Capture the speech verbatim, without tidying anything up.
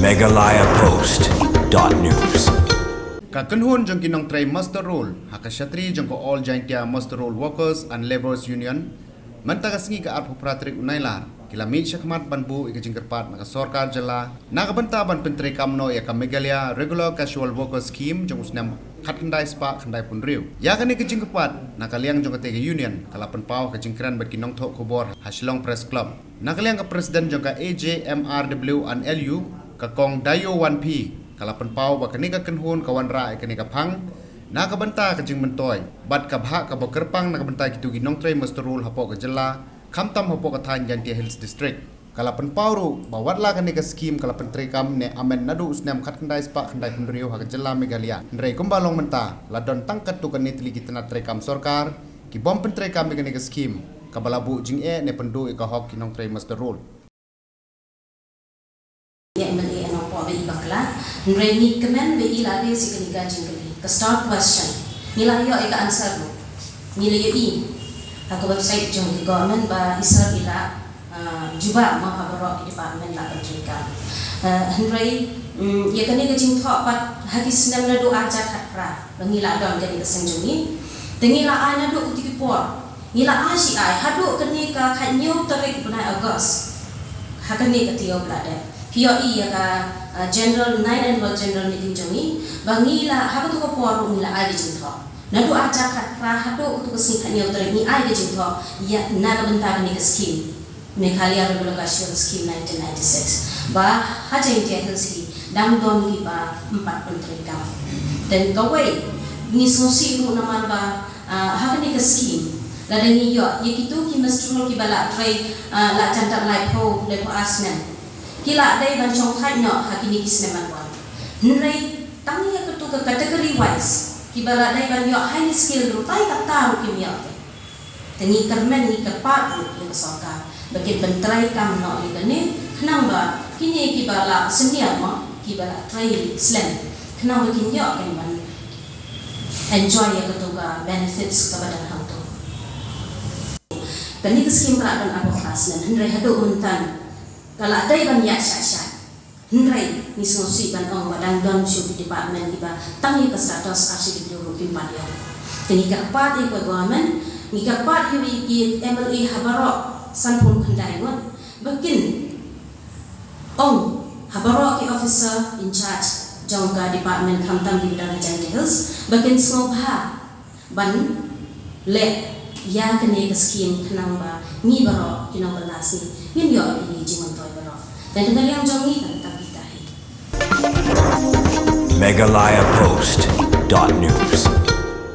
Meghalaya Post dot news. Ka kynhun jong ki nongtrei muster roll ha ka shatri jong ka All Jaintia Muster Roll Workers and Labourers Union mynta ka sngi ka arphew phra tarik u Nailar ki la mih shakhmat ban buh ïa ka jingkyrpad na ka sorkar jylla na ka bynta ban pyntreikam noh ïa ka Meghalaya Regular Casual Worker Scheme jong u snem khatkhyndai spah khyndaiphew hynriew. Ïa kane ka jingkyrpad na ka liang jong katei ka union ka la pynpaw ha ka jingkren bad ki nongthoh khubor ha Shillong Press Club. Na ka liang ka president jong ka A J M R W and L U, ka Kong Dayo Wan Phi, ka la pynpaw ba kane ka kynhun ka wanrah ïa kane ka phang na ka bynta ka jingmyntoi bad ka bhah kaba kyrpang na ka bynta kito ki nongtrei muster roll hapoh ka jylla, khamtam hapoh ka thaiñ Jaintia Hills District. Ka la pynpaw ruh ba watla kane ka skim ka la pyntreikam ne amend naduh u snem khatkhyndai spah khyndaiphew hynriew ha ka jylla Meghalaya, hynrei kumba long mynta la don tang katto katne tylli ki tnat treikam sorkar ki bym pyntreikam ïa kane ka skim kaba la buh jingeh ne pynduh ïa ka hok ki nongtrei muster roll. Ïa M L A Nongpoh ba i bakla, hynrei ngi kmen ba i la dei shi kane ka jingkylli. Ka star question, ngi la ïoh ïa ka answer ruh. Ngi la ïohi ha ka website jong ka government ba i sar i la, ah, jubab ma ha baroh ki department la pyntreikam. Ah, hynrei, mm, ïa kane ka jingthoh pat ha ki snem naduh arhajar khatphra ba ngi la don kane ka seng jong ngi. Te ngi la ai naduh kito ki por. Ngi la ai shi ai haduh kane ka khathynñiew tarik bnai August. Ha kane ka taïew ba la dep. Phi ïohi ïa ka, uh, general, nine annual general meeting jong ngi. Ba ngi la ha kato ka por ruh ngi la ai ka jingthoh. Naduh arhajar khatphra haduh kato ka sngi khathynñiew tarik ngi ai ka jingthoh ïa na ka bynta kane ka skim. Meghalaya Regular Casual Scheme nineteen ninety-six. Ba ha Jaintia Hills hi dang don kiba ym pat pyntreikam. Te kawei ngi sngewsih ruh namar ba, ah, ha kane ka skim lada ngi ïoh ïa kito ki muster roll kiba la trei, ah, la jan dap laiphew, laiphew ar snem, ki la dei ban shong thait noh ha kine ki snem ban wan. Hynrei tang ïa kato ka category wise kiba la dei ban ïoh highly skilled ruh tai kata ruh kim ïoh. Te ngi kyrmen, ngi kyrpad ruh ïa ka sorkar ba kin pyntreikam noh ïa kane, khnang ba kine kiba la senior mo, kiba la trei slem, khnang ba kin ïoh kin ban enjoy ïa kato ka benefits kaba dang hangto. Kane ka skim ka la don arphew phra snem, hynrei haduh mynta ka la dei ban ïaid shah shah. Hynrei ngi sngewsih ban ong ba dang don shuh ki department kiba tang ïa ka status R C W ruh kim pat ïoh. Te ngi kyrpad ïa ka government, ngi kyrpad ïa ki M L A ha baroh sanphew khyndai ngut ba kin ong ha baroh ki officer in charge jong ka department khamtam kiba don ha Jaintia Hills ba kin sngewbha ban leh ïa kane ka skim khnang ba ngi baroh ki nongbylla sngi ngin ïoh ïa ki jingmyntoi baroh. Te na ka liang jong ngi tang tang kita hi. Meghalaya Post dot news.